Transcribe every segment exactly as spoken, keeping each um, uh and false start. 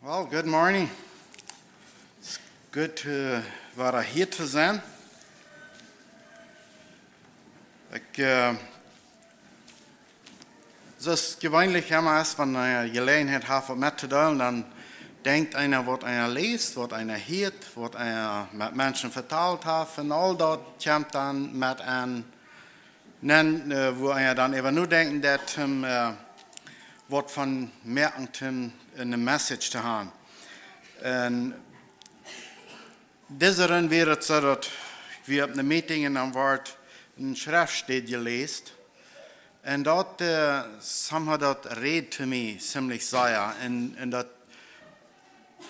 Well, good morning. It's good to, wada hia to sennen. Ekj, äh, soo aus jeweenlich emma es, wan eena Jeläajenheit haft waut mettodeelen, dan denkjt eena waut eena läst, waut eena hieet, waut eena met Menschen vetalt haft, un aul daut kjemt dan met een, dan, äh, wua eena dan äwa nodenkjen deit, om, äh, waut von moaken, om eene Message to haben. Un dise Rund wia et soo daut wie opp eene Meeting un dan wort eene Schreftstäd jeläst. Un daut, äh, somehow daut räd to mie ziemlich sea. Un, un daut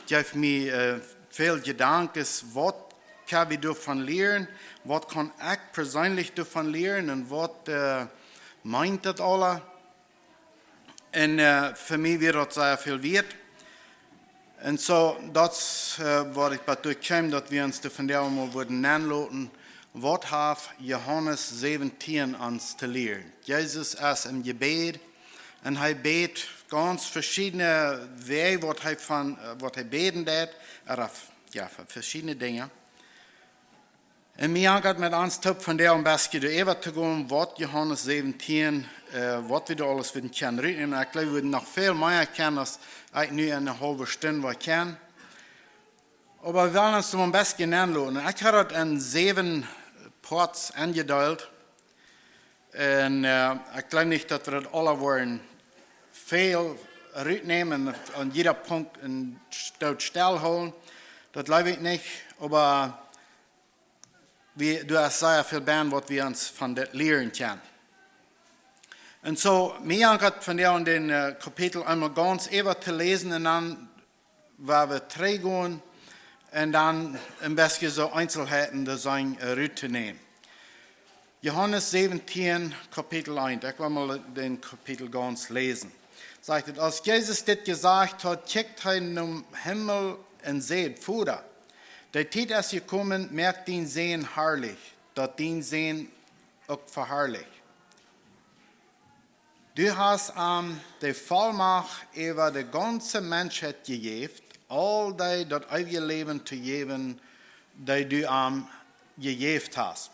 jeef mie, äh, väl Jedanken, waut kjenn wie doavon lieren, waut kaun ekj perseenlich doavon lieren un waut, äh, meent daut aula? Un, äh, fa mie wia daut sea väl wieet. Un soo, daut, äh, waut ekj bat doa kjeem, daut wie ons doa vondoag mol wudden nenloten, waut haft Johanes säwentieen ons to lieren? Jesus es em Jebäd un hee bät gaunz veschiedne Wäaj, waut hee von, äh, waut hee bäden deed, ooda, jo, von veschiedne Dinja. Un mie jankat met ons toop vondoag een bät doaräwa to gonen, waut Johanes säwentieen, äh, waut wie doa aules wudden kjennen rutnämen. Ekj jleew, wie wudden noch väl mea kjennen, aus ekj nu eene haulwe Stund woa kjennen. Oba wie wellen ons mol een bät nenloten. Ekj haud daut en säwen Parts enjedeelt. Un, äh, ekj jleew nich, daut wie daut aula woaren väl rutnämen un aun jieda Punkt een Stoot stellhoolen. Daut jleew ekj nich, oba wie, doa es sea väl bie, waut wie ons von dit lieren kjennen. Un soo, mie jankat vondoag dän, äh, Kapitel eemol gaunz äwa to läsen un dan woa wie trigj gonen un dan een bät soo Eenzelheiten doa sennen, äh, rut to nämen. Johanes säwentieen, Kapitel eent. Ekj well mol dän Kapitel gaunz läsen. Sajcht et: Aus Jesus dit jesajcht haud, kjikjt hee nom Himmel un säd: Voda, de Tiet es jekomen, moak dien Sän harlich, daut dien Sän uk veharlicht. Du hast am de Vollmacht äwa de gaunze Menschheit jejäft, aul dee daut eewje Läwen to jäwen, dee du am jejäft hast.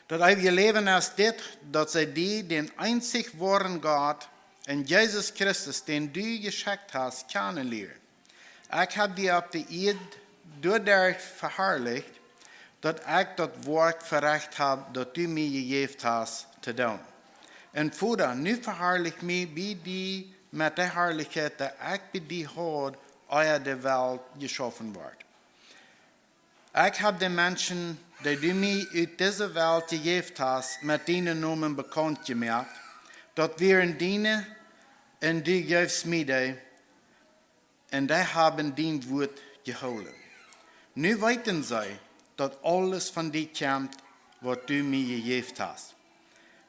Daut eewje Läwen es dit, daut see die, dän eenzich woaren Gott, un Jesus Christus, dän du jeschekjt hast, kjanen lieren. Ekj hab die opp de Ieed doaderch veharlicht, daut ekj daut Woakj verecht hab, daut du mie jejäft hast to doonen. Un Voda, nu veharlich mie bie die met de Harlichkjeit, dee ekj bie die haud, ea de Welt jeschaufen wort. Ekj hab de Menschen, dee du mie ut dise Welt jejäft hast, met dienen Nomen bekaunt jemoakt. Daut wieren diene, un du jeefst mie dee, un dee haben dien Wuat jehoolen. Nu weeten see, daut aules von die kjemt, waut du mie jejäft hast.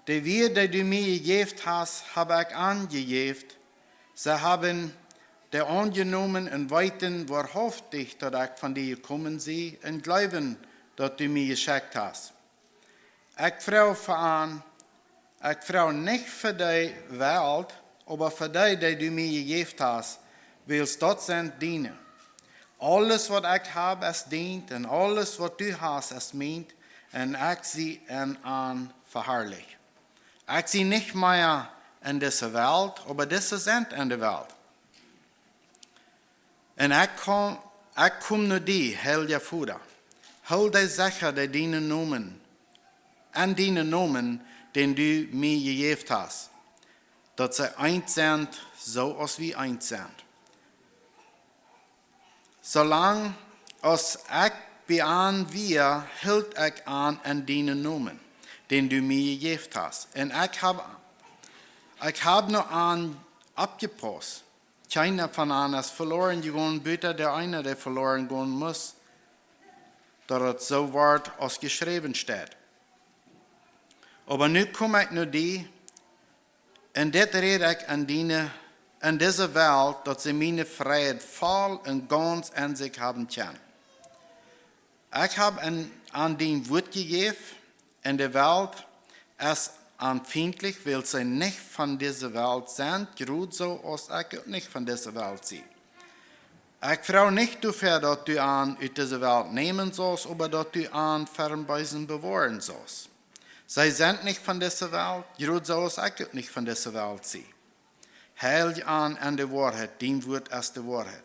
De Wieed, dee du mie jejäft hast, hab ekj an jejäft. See haben dee aunjenomen un weeten woarhauftich, daut ekj von die jekomen sie, un jleewen, daut du mie jeschekjt hast. Ekj froag fa an, ekj froag nich fa de Welt, oba fa dee, dee du mie jejäft hast, wiels daut sent diene. Aules, waut ekj hab, es dient, un aules, waut du hast, es mient, un ekj sie en an veharlicht. Ekj sie nich mea en dise Welt, oba dise sent en de Welt. Un ekj kom, ekj kom no die, heilja Voda. Hool dee secha, dee dienen Nomen, aun dienen Nomen, dän du mie jejäft hast, daut see eent sent, soo aus wie eent sent. Soo lang aus ekj bie an wia, hilt ekj an aun dienen Nomen, dän du mie jejäft hast. Un ekj hab, ekj hab no an oppjepaust. Kjeena von an es veloaren jegonen, buta dee eena, dee veloaren gonen must, daut et soo wort aus jeschräwen steit. Oba nu kom ekj no die, un dit räd ekj aun diene, aun dise Welt, daut see miene Frieheit voll un gaunz aun sikj haben kjennen. Ekj hab an, an dien Wuat jejäft, un de Welt es an fientlich, wiels see nich von dise Welt sent, krakjt soo aus ekj uk nich von dise Welt sie. Ekj froag nich doafäa, daut du an ut dise Welt nämen saust, oba daut du an ver dän Beesen bewoaren saust. See sent nich von dise Welt, jrod soo aus ekj uk nich von dise Welt sie. Heilj an en de Woarheit, dien Wuat es de Woarheit.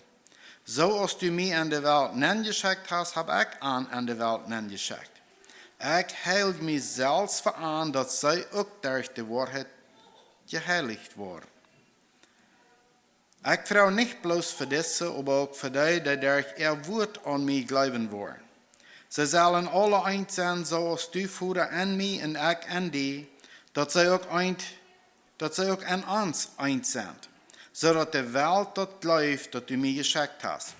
Soo aus du mie en de Welt nenjeschekjt hast, hab ekj an en de Welt nenjeschekjt. Ekj heilj mie selfst fa an, daut see uk derch de Woarheit jeheilicht woaren. Ekj froag nich bloos fa dise, oba uk fa dee, dee derch äa Wuat aun mie jleewen woaren. See sellen aule eent sennen, soo aus du, Voda, en mie un ekj en die, daut see uk eent, daut see uk en ons eent sent, soo daut de Welt daut jleeft, daut du mie jeschekjt hast.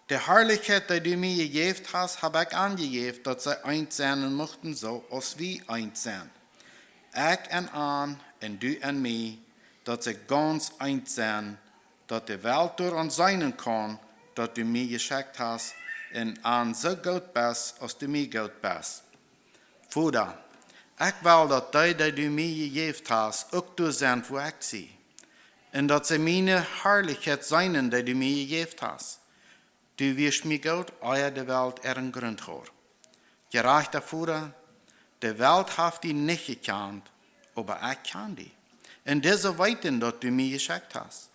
De Harlichkjeit, dee du mie jejäft hast, hab ekj an jejäft, daut see eent sennen muchten, soo aus wie eent sent. Ekj en an un du en mie, daut see gaunz eent sent, daut de Welt doaraun seenen kaun, daut du mie jeschekjt hast un an soo goot best, aus du mie goot best. Voda, ekj well, daut dee, dee du mie jejäft hast, uk doa sent, wua ekj sie, un daut see miene Harlichkjeit seenen, dee du mie jejäft hast. Du wieescht mie goot, ea de Welt äaren Grunt haud. Jerajchta Voda, de Welt haft die nich jekjant, oba ekj kjan die. Un dise weeten, daut du mie jeschekjt hast.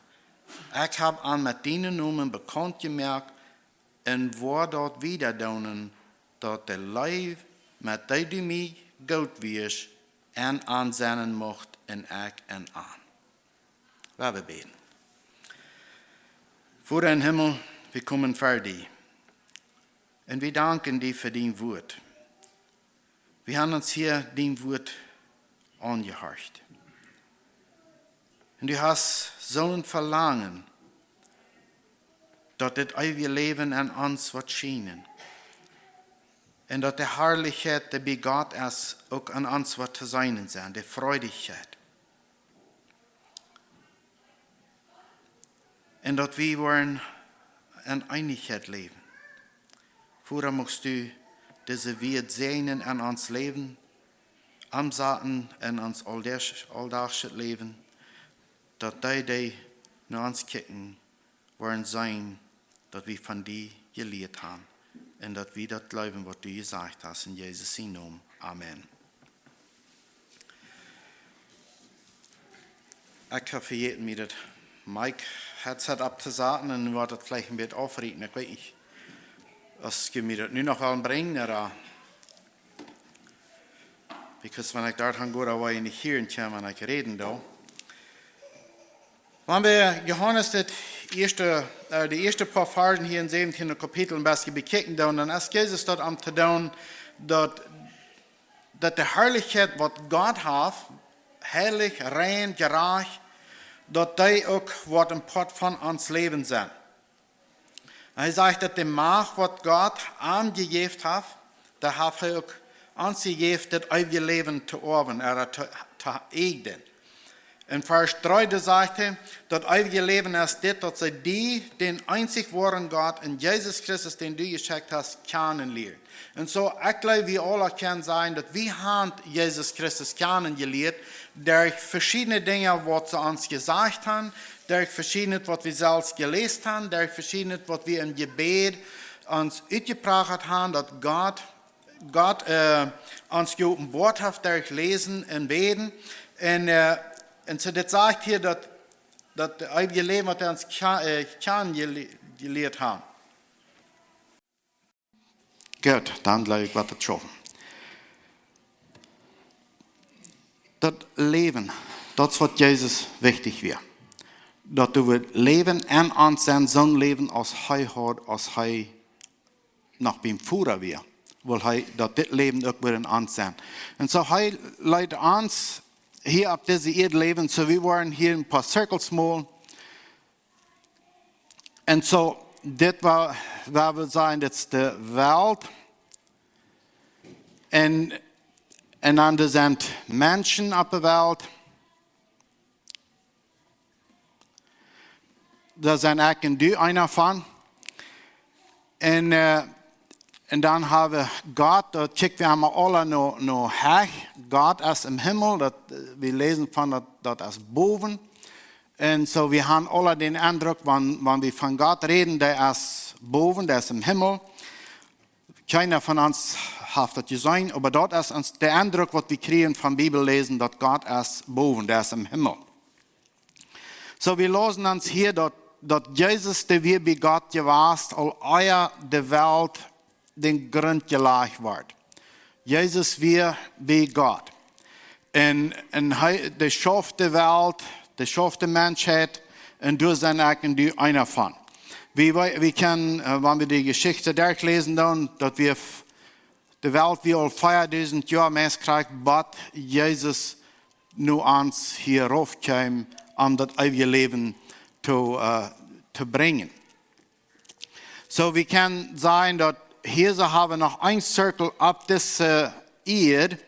Ekj hab an met dienen Nomen bekaunt jemoakt un woa daut wieda doonen, daut de Leew, met dee du mie goot wieescht, en an sennen mucht un ekj en an. Lot ons bäden. Voda em Himmel, wie komen ver die. Un wie danken die fa dien Wuat. Wie haben ons hia dien Wuat aunjehorcht. Un du hast soon Velangen, daut dit eewje Läwen en ons woat schienen. Un daut de Harlichkjeit, dee bie Gott es, uk en ons woat to seenen sennen, de Freudichkjeit. Un daut wie woaren en Eenichkjeit läwen. Voda, muchst du dise Wieed säajnen en ons Läwen, omsaten en ons auldachschet Läwen, daut dee, dee no ons kjikjen, woaren seenen, daut wie von die jelieet haben un daut wie daut jleewen, waut du jesajcht hast, en Jesus sienen Nomen. Amen. Ekj hab vejäten, mie daut Mic Headset opptosaten, un nu woat daut veleicht een bät aufrieten. Ekj weet nich, aus jie mie daut nu noch wellen brinjen, ooda, because wan ekj doa han go, dan woa jie nich hieren kjennen, wan ekj räden doo. Wan wie Johanes dit ieeschte, äh, de ieeschte poa Varzen hia em säwentieenden Kapitel een bät bekjikjen doonen, dan es Jesus doa aum to doonen, daut, daut de Harlichkjeit, waut Gott haft, heilich, rein, jerajcht, daut dee uk woat een Poat von ons Läwen sennen. Hee sajcht, daut de Macht, waut Gott am jejäft haft, daut haft hee uk ons jejäft, daut eewje Läwen to oawen, ooda to, to äjnen. En Varsch dree, doa sajcht hee, daut eewje Läwen es dit, daut see die, dän eenzich woaren Gott, un Jesus Christus, dän du jeschekjt hast, kjanen lieren. Un soo, ekj jleew, wie aula kjennen sajen, daut wie haben Jesus Christus kjanen jelieet, derch veschiedne Dinja, waut see ons jesajcht haben, derch veschiednet, waut wie selfst jeläst haben, derch veschiednet, waut wie em Jebäd ons utjeprachat haben, daut Gott, Gott, äh, ons jeopenboat haft derch läsen un bäden. Un, äh, un soo, dit sajcht hia, daut, daut eewje Läwen, waut hee ons kja-, äh, kjanen jele-, jelieet haft. Goot, dan jleew ekj, woat daut schaufen. Daut Läwen, daut es, waut Jesus wichtich wia. Daut doa wudd Läwen en ons sennen, soon Läwen, aus hee haud, aus hee noch biem Voda wia. Well hee, daut dit Läwen uk wudd en ons sennen. Un soo, hee leet ons hia opp dise Ieed läwen, soo wie woaren hia een poa Circles molen. Un soo, dit wa-, wua wie sajen, dit es de Welt. Un, un dan doa sent Menschen opp de Welt. Doa sie ekj un du eena von. Un, äh, un dan hab wie Gott, doa kjikj wie emol aula no, no hech. Gott es em Himmel, daut, äh, wie läsen von daut, daut es bowen. Un soo, wie haben aule dän Endruck, wan, wan wie von Gott räden, dee es bowen, dee es em Himmel. Kjeena von ons haft daut jeseenen, oba daut es ons, de Endruck, waut wie kjrieen von Bibel läsen, daut Gott es bowen, dee es em Himmel. Soo, wie läsen ons hia, daut, daut Jesus, dee wia bie Gott jewast, aul ea de Welt dän Grunt jelajcht wort. Jesus wia bie Gott. Un, un hee, dee schauft de Welt, dee schauft de Menschheit, un doa sent ekj un du eena von. Wie, wie, wie kjennen, äh, wan wie de Jeschicht derchläsen, dan, daut wie f-, de Welt wia aul veadusent Joa meist krakjt, bat Jesus no ons hia rauf kjeem, om daut eewje Läwen to, äh, to brinjen. Soo, wie kjennen sajen, daut hia soo haben wie noch een Zirkel opp dise Ieed,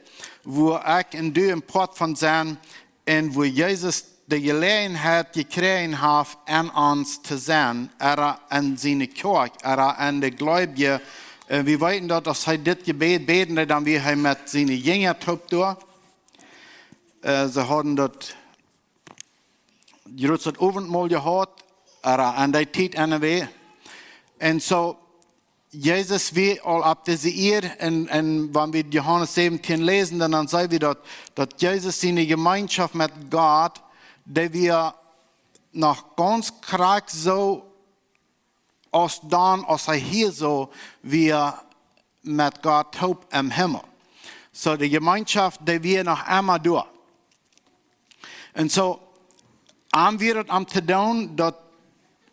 wua ekj un du een Poat von sent, un wua Jesus de Jeläajenheit jekjräajen haft, aun ons to sennen, ea aun siene Kjoakj, ea aun de Gleubje. Un wie weeten daut, aus hee dit Jebäd bäden deed, dan wia hee met siene Jinja toop doa. Äh, see hauden daut jrod daut Owentmol jehaut, ea aun dee Tiet anyway. Un soo, Jesus wia aul opp dise Ieed, un, un wan wie Johanes säwentieen läsen, dan, dan seenen wie daut, daut Jesus siene Jemeenschoft met Gott, dee wia noch gaunz krakjt soo aus dan, aus hee hia soo wia met Gott toop em Himmel. Soo, de Jemeenschoft, dee wia noch emma doa. Un soo, am wia daut om to doonen, daut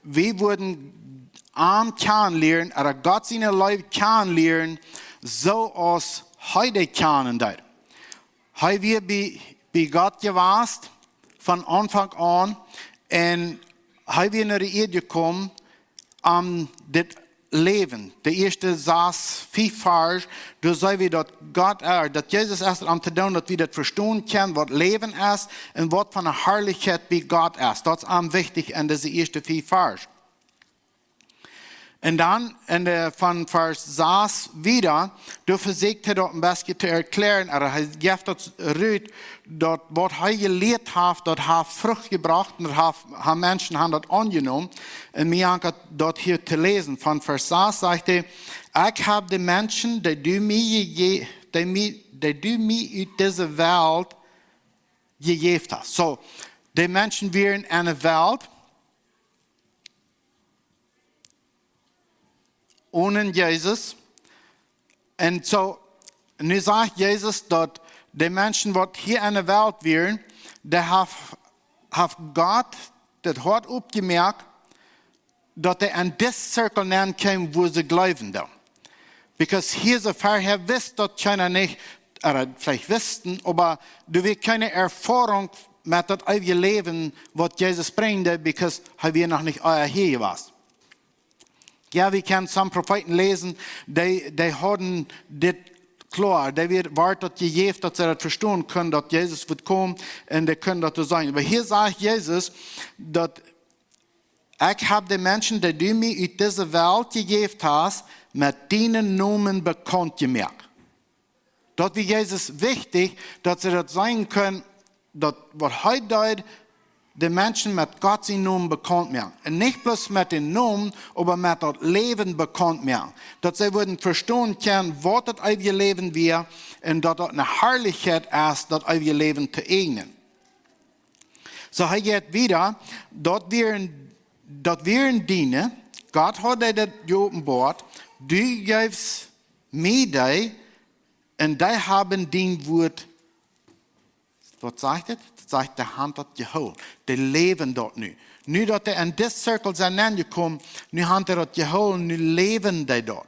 wie wudden am kjannenlieren, ea Gott siene Leew kjannenlieren, soo aus hee dee kjanen deed. Hee wia bie, bie Gott jewast von Aunfank aun, un hee wia no de Ieed jekomen, om dit Läwen. De ieeschte sas, fief Varsch, doa seenen wie daut Gott, äh, daut Jesus es om to doonen, daut wie daut vestonen kjennen, waut Läwen es un waut von de Harlichkjeit bie Gott es. Daut es am wichtich en dise ieeschte fief Varsch. Un dan en de, von Varsch sas wieda, doa vesieekjt hee daut een bät to erkjlären, oba hee jeft daut rut, daut waut hee jelieet haft, daut haft Frucht jebrocht, un daut haft, haben Menschen haben daut aunjenomen. Un mie jankat daut hia to läsen. Von Varsch sas sajcht hee: "Ekj hab de Menschen, dee du mie jeje-, dee mie, dee du mie ut dise Welt jejäft hast." Soo, de Menschen wieren en de Welt, onen Jesus. Un soo, nu sajcht Jesus daut de Menschen, waut hia en de Welt wieren, dee haft, haft Gott daut Hoat opjemoakt, daut dee en disen Zirkel nenn kjeemen, wua see jleewen doonen. Because hia soo verhäa wist daut kjeena nich, oda veleicht wisten, oba doa wia kjeene Erfoarunk met daut eewje Läwen, waut Jesus brinjen deed, because hee wia noch nich ea hia jewast. Jo, wie kjennen some Profeeten läsen, dee, dee hauden dit kloa, dee wia, wort daut jejäft, daut see daut vestonen kunnen, daut Jesus wudd komen, un dee kunnen daut doa seenen. Oba hia sajcht Jesus, daut: "Ekj hab de Menschen, dee du mie ut dise Welt jejäft hast, met dienen Nomen bekaunt jemoakt." Daut wia Jesus wichtich, daut see daut seenen kunnen, daut waut hee deed, de Menschen met Gott sienen Nomen bekaunt moaken. Un nich bloos met dän Nomen, oba met daut Läwen bekaunt moaken. Daut see wudden vestonen kjennen, waut daut eewje Läwen wia, un daut daut ne Harlichkjeit es, daut eewje Läwen to ieejnen. Soo, hee jeit wieda, daut wieren, daut wieren diene, Gott haud dee daut jeopenboat, du jeefst mie dee, un dee haben dien Wuat, waut sajcht et? Daut sajcht, dee haben daut jehoolen. Dee läwen daut nu. Nu daut dee en disen Zirkel sent aunjekomen, nu haben dee daut jehoolen, nu läwen dee daut.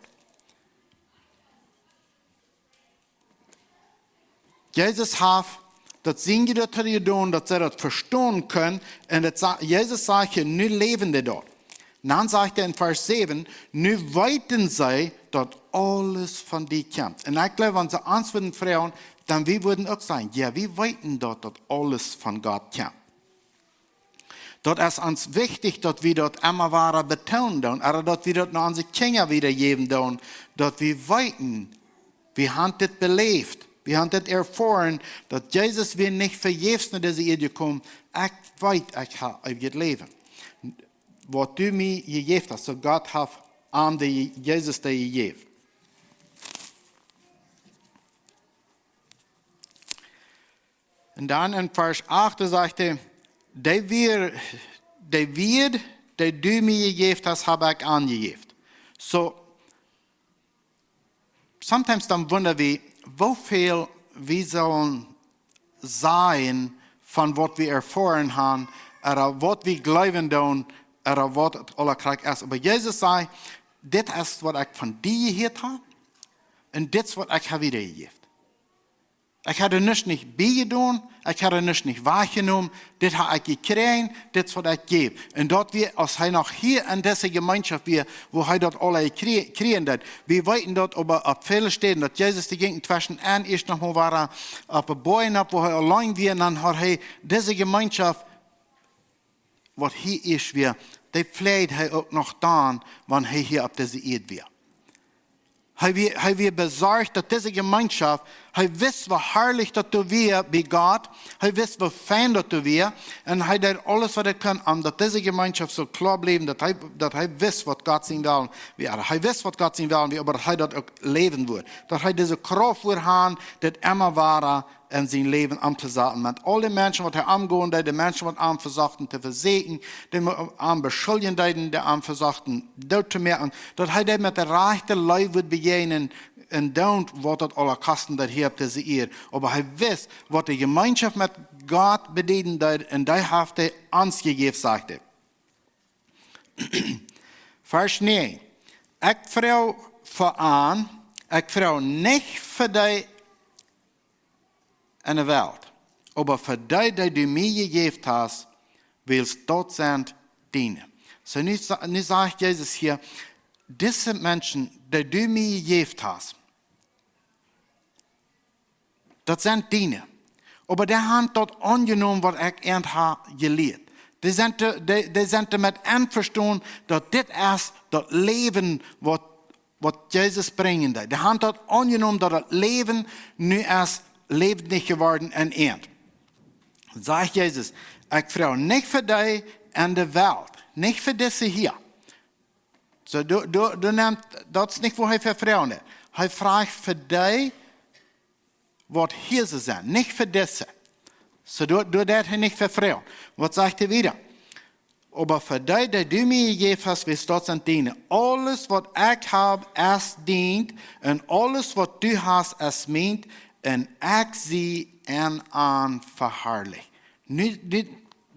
Jesus haft daut sien jedonen, daut see daut vestonen kunnen. Un daut sa-, Jesus sajcht hia, nu läwen dee daut. Dan sajcht hee en Varsch säwen: "Nu weeten see, daut aules von die kjemt." Un ekj jleew, wan see ons wudden froagen, dan wie wudden uk sajen: "Jo, wie weeten daut, daut aules von Gott kjemt." Daut es ons wichtich, daut wie daut emma wada betoonen doonen, oda daut wie daut no onse Kjinja wiedajäwen doonen, daut wie weeten, wie haben dit beläft, Wie haben dit erfoaren, daut Jesus wia nich vejäfs no dise Ieed jekomen. Ekj weet, ekj hab eewjet Läwen. Waut du mie jejäft hast, soo Gott haft am de, Jesus dee jejäft. Un dan en Varsch acht sajcht hee, dee Wieed, dee Wieed, dee du mie jejäft hast, hab ekj an jejäft. So, sometimes dan wunda wie, woo väl wie sellen sajen von waut wie erfoaren haben, ooda waut wie jleewen doonen, ooda waut et aula krakjt es. Oba Jesus säd, dit es waut ekj von die jehieet hab, un dit es waut ekj hab wiedajejäft. Ekj hab doa nuscht nich biejedonen, ekj hab doa nuscht nich wajchjenomen, dit hab ekj jekjräajen, dit es waut ekj jäw. Un daut wia, aus hee noch hia en dise Jemeenschoft wia, wua hee daut aula jekjrä-, kjrieen deed. Wie weeten daut oba opp väle Städen, daut Jesus dee jinkj tweschen en ieescht noch mol wada opp de Boaj opp, wua hee auleen wia, un dan haud hee dise Jemeenschoft, waut hia ieescht wia, dee pfleegd hee uk noch dan, wan hee hia opp dise Ieed wia. Hee wia, hee wia besorcht, daut dise Jemeenschoft, hee wist, woo harlich daut doa wia bie Gott, hee wist, woo fein daut doa wia, un hee deed aules, waut hee kunn, om daut dise Jemeenschoft soo kloa bleef, daut hee, daut hee wist, waut Gott sien Wellen wia. Hee wist, waut Gott sien Wellen wia, oba daut hee daut uk läwen wudd. Daut hee dise Krauft wudd haben, dit emma wada en sien Läwen omtosaten. Met aul de Menschen, waut hee omgonen deed, de Menschen, waut am vesochten to vesieekjen, dee am beschuljen deeden, dee am vesochten doot to moaken, daut hee dee met de rajchte Leew wudd bejäajnen un doonen, waut daut aula kosten deed hia opp dise Ieed. Oba hee wist, waut de Jemeenschoft met Gott bedieden deed, un dee haft hee ons jejäft, sajcht hee. Varsch näajen. Ekj froag fa an, ekj froag nich fa dee en de Welt, oba fa dee, dee du mie jejäft hast, wiels daut sent diene. So, nu sa-, nu sajcht Jesus hia, dise Menschen, dee du mie jejäft hast, daut sent diene. Oba dee haben daut aunjenomen, waut ekj an hab jelieet. Dee sent, dee, dee sent doamet envestonen, daut dit es daut Läwen, waut, waut Jesus brinjen deed. Dee haben daut aunjenomen, daut daut Läwen nu es läwendich jeworden en an. Sajcht Jesus, ekj froag nich fa dee en de Welt, nich fa dise hia. So, doa, doa, doa nemt, daut es nich, wua hee fa froagen deit. Hee froagt fa dee, waut hia sent, nich fa dise. So, doa, doa deit hee nich fa froagen. Waut sajcht hee wieda? Oba fa dee, dee du mie jejäft hast, wiels daut sent diene. Aules, waut ekj hab, es dient, un aules, waut du hast, es mient, un ekj sie en an veharlicht. Nu, nu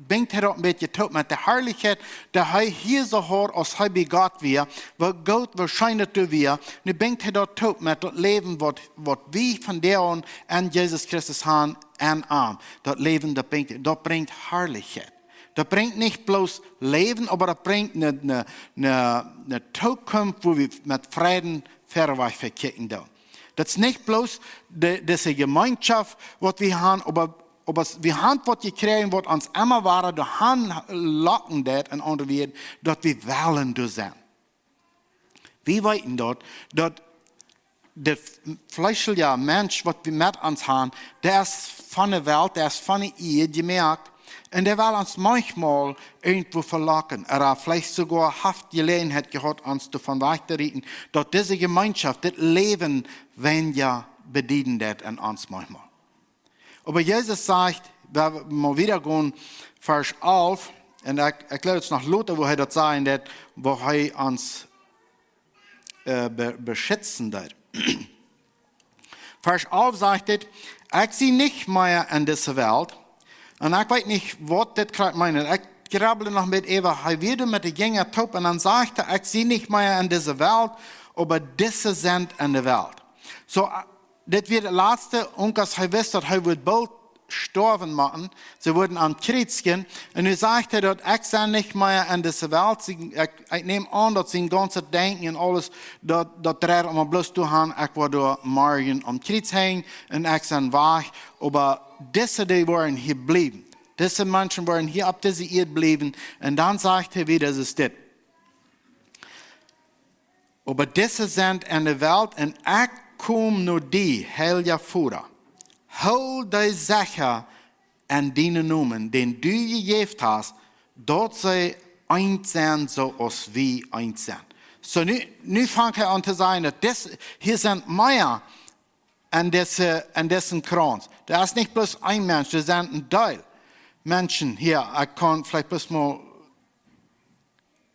brinjt hee daut een bät toop met de Harlichkjeit, dee hee hia soo haud, aus hee bie Gott wia, woo goot, woo scheen daut doa wia. Nu brinjt hee daut toop met daut Läwen, waut, waut wie vondoag en Jesus Christus haben, en am. Daut Läwen, daut brinjt, daut brinjt Harlichkjeit. Daut brinjt nich bloos Läwen, oba daut brinjt eene, eene, eene, eene Tookunft, wua wie met Fräd verwoats kjikjen doonen. Daut es nich bloos de, dise Jemeenschoft, waut wie haben, oba, oba wie haben waut jekjräajen, waut ons emma wada doahan locken deit, en aundre Wieed, daut wie wellen doa sennen. Wie weeten daut, daut de fleeschelja Mensch, waut wie met ons haben, dee es von de Welt, dee es von de Ieed jemoakt. Un dee well ons mauncheenmol irjentwua velocken, ooda veleicht soogoa haft Jeläajenheit jehaut, ons doavon wajch to rieten, daut dise Jemeenschoft, dit Läwen, weinja bedieden deit en ons mauncheenmol. Oba Jesus sajcht, wie mol wieda gonen, Varsch alf, un ekj, ekj jleew, daut es noch lota, wua hee daut sajen deit, wua hee ons, äh, be-, beschitzen deit. Varsch alf sajcht dit, ekj sie nich mea en dise Welt. Un ekj weet nich, waut dit krakjt meent. Ekj grabbel noch met äwa, hee wia met de Jinja toop un dan sajcht hee, ekj sie nich mea en dise Welt, oba dise sent en de Welt. So, äh, dit wia daut latste, uk aus hee wist, daut hee wudd boolt stoawen motten. See wudden am kjriezjen. Un nu sajcht hee daut, ekj sie nich mea en dise Welt. See, ekj, ekj näm aun, daut sien gaunzet Denkjen un aules, daut, daut dreid om bloos to haben, ekj woa doa morjen aum Kjriez henjen un ekj sie wajch. Oba dise, dee woaren hia bliewen. Dise Menschen woaren hia opp dise Ieed bliewen. Un dan sajcht hee wieda, daut es dit. Oba dise sent en de Welt un ekj kom no die, heilja Voda. Hool dee secha en dienen Nomen, dän du jejäft hast, daut see eent sent, soo aus wie eent sent. Soo, nu, nu fangt hee aun to sajen, daut dis, hia sent mea en dise, en disen Krauns. Doa es nich bloos een Mensch, doa sent een Deel Menschen hia. Ekj kaun veleicht bloos mol,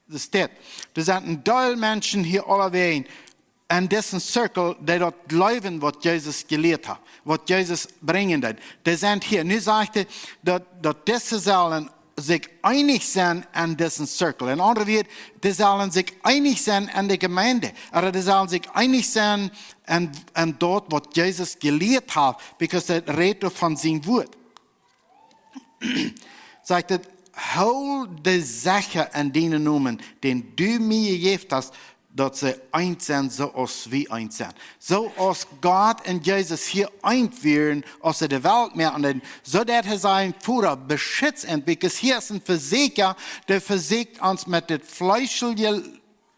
daut steit. Doa sent een Deel Menschen hia aulawäajen en disen Zirkel, dee daut jleewen, waut Jesus jelieet haft, waut Jesus brinjen deed. Dee sent hia. Nu sajcht hee, daut, daut dise sellen sikj eenich sennen en disen Zirkel. En aundre Wieed, dee sellen sikj eenich sennen en de Jemeent. Ooda dee sellen sikj eenich sennen en, en daut, waut Jesus jelieet haft, because hee rät doa von sien Wuat. Sajcht et: Hool dee secha en dienen Nomen, dän du mie jejäft hast, daut see eent sent, soo aus wie eent sent. Soo aus Gott un Jesus hia eent wieren, aus see de Welt moaken, un soo daut hee säd: Voda, beschutz an, because hia es een Vesäakja, dee vesieekjt ons met dit fleeschelje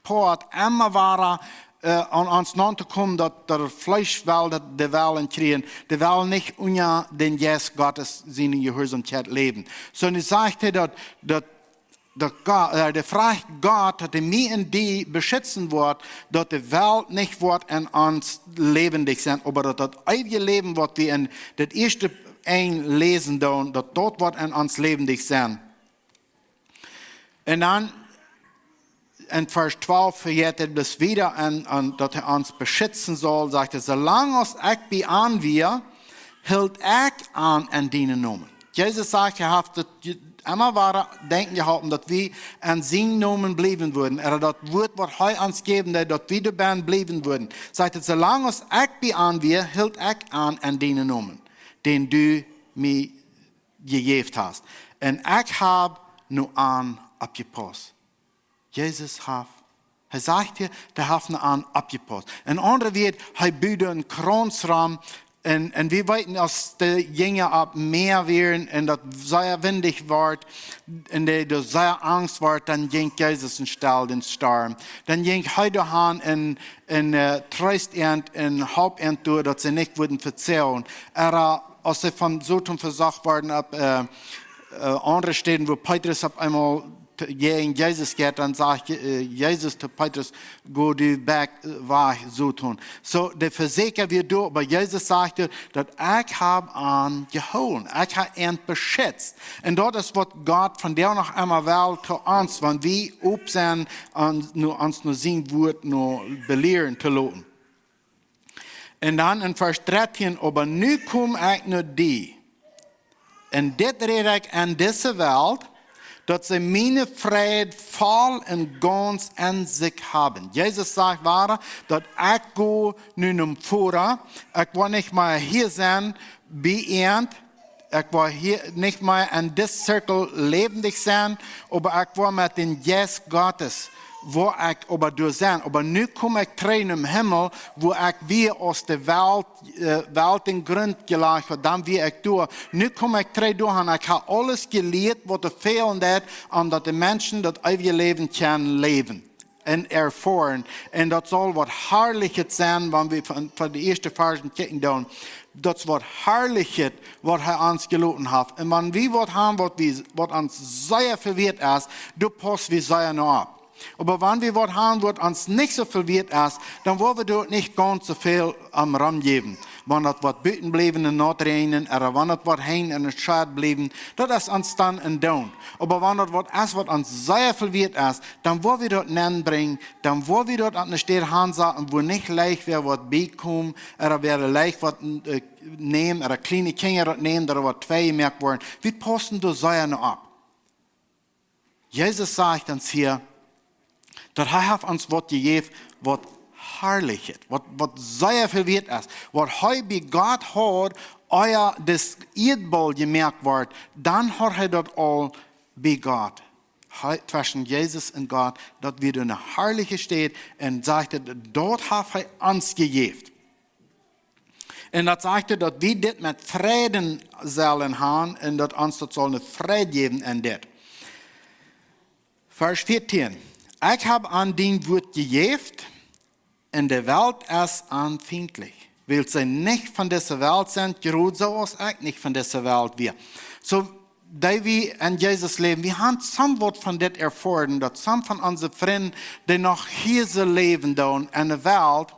Poat emma wada, äh, aun ons naun to komen, daut, daut daut Fleesch well, daut dee well enkjrieen, dee well nich unja dän Jeist Gottes siene Jehuarsaumkjeit läwen. Soo, nu sajcht hee daut, daut, daut Gott, äh, dee froagt Gott, daut hee mie un die beschutzen woat, daut de Welt nich woat en ons läwendich sennen, oba daut daut eewje Läwen, waut wie en daut ieeschte Enj läsen doonen, daut daut woat en ons läwendich sennen. Un dan en Varsch twalf vejeit hee bloos wieda, un, un daut hee ons beschutzen saul, sajcht hee: Soo lang aus ekj bie an wia, hilt ekj an en dienen Nomen. Jesus sajcht, hee haft daut je-, emma wada denkjen jeholpen, daut wie en sienen Nomen bliewen wudden. Ooda daut Wuat, waut hee ons jäwen deed, daut wie doabie bliewen wudden. Sajcht hee: Soo lang aus ekj bie an wia, hilt ekj an en dienen Nomen, dän du mie jejäft hast. Un ekj hab no an oppjepaust. Jesus haft, hee sajcht hia, dee haft no an oppjepaust. En aundre Wieed, hee bud een Krauns rom. Un, un wie weeten, aus de Jinja opp Mäa wieren un daut sea windich wort, un dee doa sea angst wort, dan jinkj Jesus un stell dän Storm. Dan jinkj hee doa han un, un, äh, treest an un holp an doa, daut see nich wudden vezeagen. Ooda aus see von Soton vesocht worden opp, äh, äh, aundre Städen, wua Petrus opp eemol to, jäajen Jesus jeit, dan sajcht, äh, Jesus to Petrus: Go du wajch, äh, wajch, Soton. Soo, de Vesäakja wia doa, oba Jesus sajcht, daut ekj hab an jehoolen, ekj hab an beschutzt. Un daut es, waut Gott vondoag noch emma well to ons, wan wie op sent, ons no, ons no sien Wuat no belieren to loten. Un dan en Varsch dartieen: Oba nu kom ekj no die, un dit räd ekj en dise Welt, daut see mienen Fräd voll un gaunz en sikj haben. Jesus sajcht wada, daut ekj go nu nom Voda, ekj woa nich mea hia sennen bie an, ekj woa hia nich mea en disen Zirkel läwendich sennen, oba ekj woa met dän Jeist Gottes, woa ekj oba doa sennen. Oba nu kom ekj trigj nom Himmel, wua ekj wia, aus de Welt, äh, Welt dän Grunt jelajcht haud, dan wia ekj doa. Nu kom ekj trigj doa han. Ekj hab aules jelieet, waut doa fälen deed, om daut de Menschen daut eewje Läwen kjennen läwen un erfoaren. Un daut saul waut Harlichet sennen, wan wie von, von de ieeschte Varschen kjikjen doonen. Daut es waut Harlichet, waut hee ons jeloten haft. Un wan wie waut han, waut wie, waut ons sea väl wieet es, doa pauss wie sea no opp. Oba wan wie waut han, waut ons nich soo väl wieet es, dan woa wie doa nich gaunz soo väl om romjäwen. Wan daut woat buten bliewen un naut räajnen, ooda wan daut woat henjen un schad bliewen, daut es ons dan en Doon. Oba wan daut waut es, waut ons sea väl wieet es, dan woa wie daut nenbrinjen, dan woa wie daut aun eene Städ hansaten, wua nich leicht wäa waut biekomen, ooda wäa leicht waut, äh, nämen, ooda kjliene Kjinja daut nämen, ooda waut twei jemoakt woaren. Wie paussen doa sea no opp. Jesus sajcht ons hia, daut hee haft ons waut jejäft, waut Harlichet, waut, waut sea väl wieet es. Waut hee bie Gott haud, ea dis Ieedbaul jemoakt wort, dan haud hee daut aul bie Gott. Hee, tweschen Jesus un Gott, daut wia eene harliche Städ, un sajcht, daut haft hee ons jejäft. Un daut sajcht, daut wie dit met Fräd sellen han un daut ons daut saul een Fräd jäwen en dit. Varsch vieetieen: Ekj hab an dien Wuat jejäft, un de Welt es an fientlich. Wiels see nich von dise Welt sent, jrod soo aus ekj nich von dise Welt wia. Soo, dee wie en Jesus läwen, wie han somewhat von dit erfoaren, daut some von onse Frind, dee noch hia soo läwen doonen en de Welt,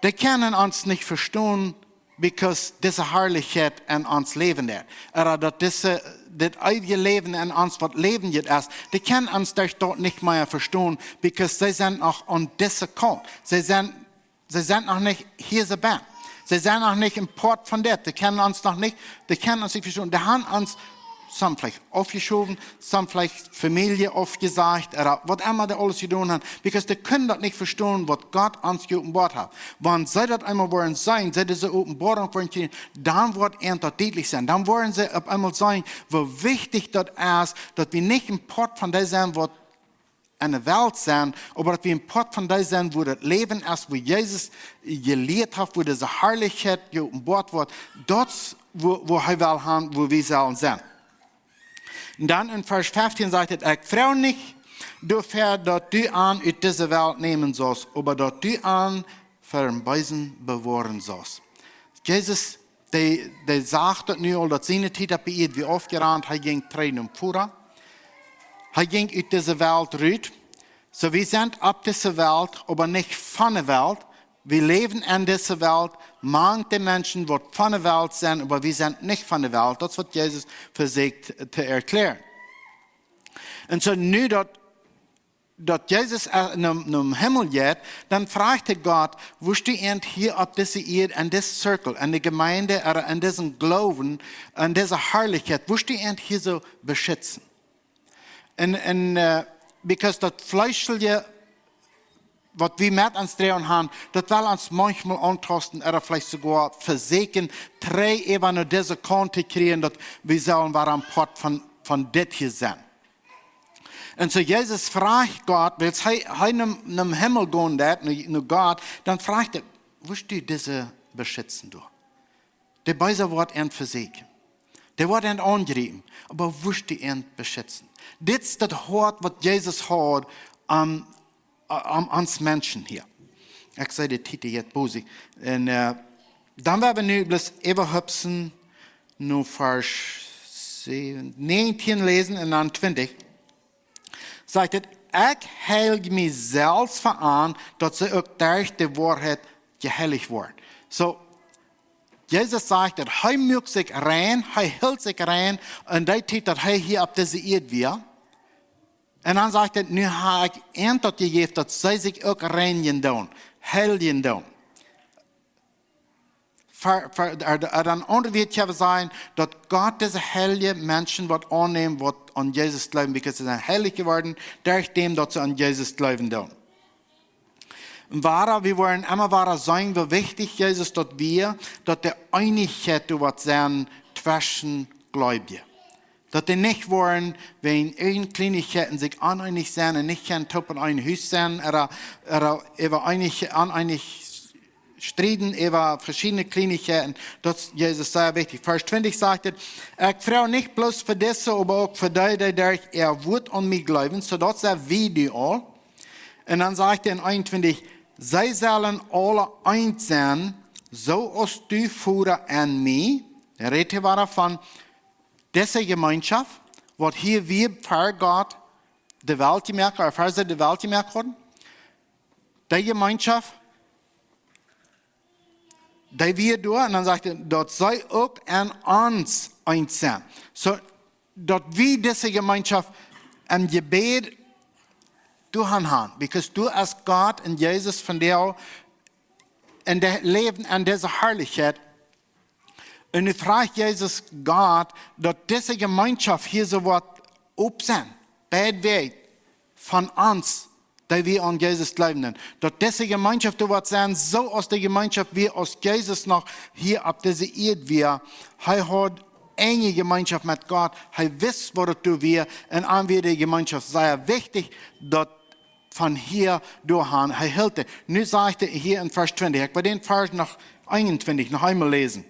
dee kjennen ons nich vestonen, because dise Harlichkjeit en ons läwen deit. Ooda daut dise, dit eewje Läwen en ons waut läwendich es, dee kjennen ons derch daut nich mea vestonen, because see sent noch aun dise Kaunt. See sent, see sent noch nich hia soo bie. See sent noch nich een Poat von dit. Dee kjennen ons noch nich, dee kjennen ons nich vestonen. Dee han ons some veleicht aufjeschowen, some veleicht Famielje aufjesajcht, ooda waut emma dee aules jedonen han, because dee kjennen daut nich vestonen, waut Gott ons jeopenboat haft. Wan see daut eemol woaren seenen, see dise Openboarunk woaren kjrieen, dan woat an daut dietlich sennen. Dan woaren see opp eemol seenen, woo wichtich daut es, daut wie nich een Poat von dee sent, waut en de Welt sent, oba daut wie een Poat von dee sent, wua daut Läwen es, wua Jesus jelieet haft, wua dise Harlichkjeit jeopenboat woat. Daut es, wua, wua hee well han, wua wie sellen sennen. Un dan en Varsch feftieen sajcht et: "Ekj froag nich doafäa, daut du an ut dise Welt nämen saust, oba daut du an ver dän Beesen bewoaren saust." Jesus, dee, dee sajcht daut nu aul, daut siene Tiet opp de Ieed wia aufjerant, hee jinkj trigj nom Voda. Hee jinkj ut dise Welt rut. Soo, wie sent opp dise Welt, oba nich von de Welt. Wie läwen en dise Welt, mank de Menschen, waut von de Welt sent, oba wie sent nich von de Welt. Daut es, waut Jesus vesieekjt to erkjlären. Un soo nu daut, daut Jesus, äh, nom, nom Himmel jeit, dan fruach hee Gott: "Wurscht du an hia opp dise Ieed, en disen Zirkel, en de Jemeent, ooda en disen Gloowen, en dise Harlichkjeit, wurscht du an hia soo beschitzen?" Un, un, äh, because daut Fleeschelje, waut wie met ons droagen han, daut well ons maunchmol auntausten ooda veleicht soogoa vesieekjen, trigj äwa no dise Kaunt to kjrieen, daut wie sellen wada een Poat von, von dit hia sennen. Un soo Jesus fruach Gott, wiels hee, hee nom, nom Himmel gonen deed, no, no Gott, dan fruach hee: "Wurscht du dise beschitzen, du?" De Beesa woat an vesieekjen. Dee woat an aunjriepen. Oba wurscht du an beschitzen? Dit es daut Hoat, waut Jesus haud aun, aun ons Menschen hia. Ekj see de Tiet jeit bosich. Un, äh, dan woa wie nu bloos äwahopsen no Varsch säwen, näajentieen läsen un dan twintich. Sajcht et: "Ekj heilj mie selfst ver an, daut see uk derch de Woarheit jeheilicht woaren." Soo, Jesus sajcht daut hee muak sikj rein, hee hilt sikj rein, en dee Tiet daut hee hia opp dise Ieed wia. Un dan sajcht et: "Nu hab ekj an daut jejäft, daut see sikj uk reinjen doonen, heiljen doonen." Ver-, ver-, ooda, ooda een aundret Wuat kjenn wie sajen, daut Gott dise heilje Menschen woat aunnämen, waut aun Jesus jleewen, because see sent heilich jeworden derch däm, daut see aun Jesus jleewen doonen. Un wada, wie woaren emma wada seenen, woo wichtich Jesus daut wia, daut de Eenichkjeit doa woat sennen tweschen Gleubje. Daut dee nich woaren wäajen irjent Kjleenichkjeiten sikj oneenich sennen un nich kjennen toop en een Hus sennen, ooda, ooda äwa eenich, oneenich strieden äwa veschiedne Kjleenichkjeiten. Daut es Jesus sea wichtich. Varsch twintich sajcht et: "Ekj froag nich bloos fa dise, oba uk fa dee, dee derch äa Wuat aun mie jleewen", soo daut sent wie nu aul. Un dan sajcht et en eenuntwintich: "See sellen aule eent sennen, soo aus du, Voda, en mie." Rät hee wada von dise Jemeenschoft, waut hia wia ver Gott de Welt jemoakt, ooda ver see de Welt jemoakt hauden. Dee Jemeenschoft, dee wia doa, un dan sajcht et: "Daut see uk en ons eent sent." Soo, daut wie dise Jemeenschoft em Jebäd doa han, because doa es Gott un Jesus vondoag en de Läwen en dise Harlichkjeit. Un nu fruach Jesus Gott, daut dise Jemeenschoft hia soo woat opp sennen, beid Wäaj von ons, dee wie aun Jesus jleewen. Daut dise Jemeenschoft doa woat sennen, soo aus de Jemeenschoft wia, aus Jesus noch hia opp dise Ieed wia. Hee haud enje Jemeenschoft met Gott. Hee wist, waut daut doa wia. Un am wia de Jemeenschoft sea wichtich, daut von hia doa han. Hee hilt et. Nu sajcht et hia en Varsch twintich. Ekj well dän Varsch noch eenuntwintich noch eemol läsen.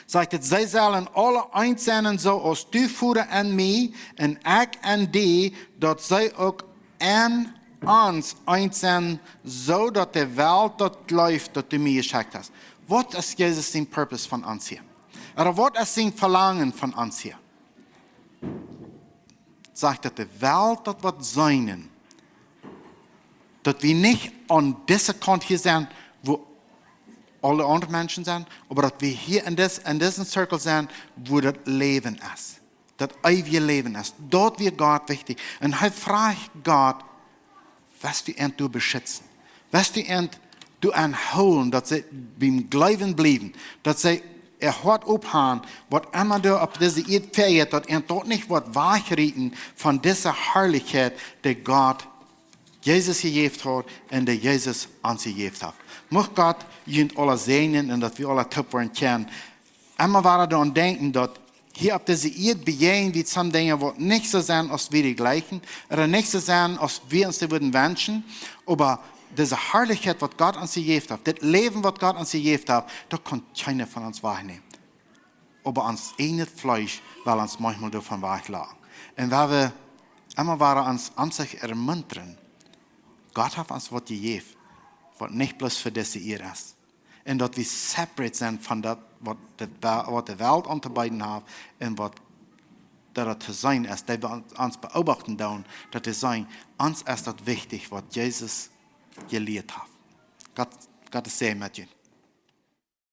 Sajcht et: "See sellen aule eent sennen, soo aus du, Voda, en mie un ekj en die, daut see uk en ons eent sennen, soo daut de Welt daut jleeft, daut du mie jeschekjt hast. Waut es Jesus sien purpose von ons hia? Ooda waut es sien Velangen von ons hia? Sajcht, daut de Welt daut woat seenen, daut wie nich aun dise Kaunt hia sent, wua aule aundre Menschen sent, oba daut wie hia en disen circle sent, wua daut Läwen es, daut eewje Läwen es. Daut wia Gott wichtich. Un hee frajcht Gott: West du an doa beschitzen? West du an doa aunhoolen, daut see biem Gloowen bliewen, daut see äa Hoat opp han, waut emma doa opp dise Ieed fäajeit, daut an daut nich woat wajchrieten von dise Harlichkjeit, dee Gott Jesus jejäft haud un dee Jesus ons jejäft haft. Mucht Gott junt aula säajnen un daut wie aula toop woaren kjennen emma wada doaraun denkjen, daut hia opp dise Ieed bejäajen wie some Dinja, waut nich soo sent aus wie dee jleichen, ooda nich soo sent aus wie ons dee wudden wenschen, oba dise Harlichkjeit, waut Gott ons jejäft haft, dit Läwen, waut Gott ons jejäft haft, daut kaun kjeena von ons wajchnämen. Oba ons ieejnet Fleesch well ons maunchmol doavon wajchlocken. Un wan wie emma wada ons omsich ermuntren, Gott haft ons waut jejäft, waut nich bloos fa dise Ieed es. Un daut wie separate sent von daut, waut de Welt auntobeeden haft un waut doa to seenen es, dee wie ons beobachten doonen, daut dee sajen: Ons es daut wichtich, waut Jesus jelieet haft. Gottes Säajen met junt.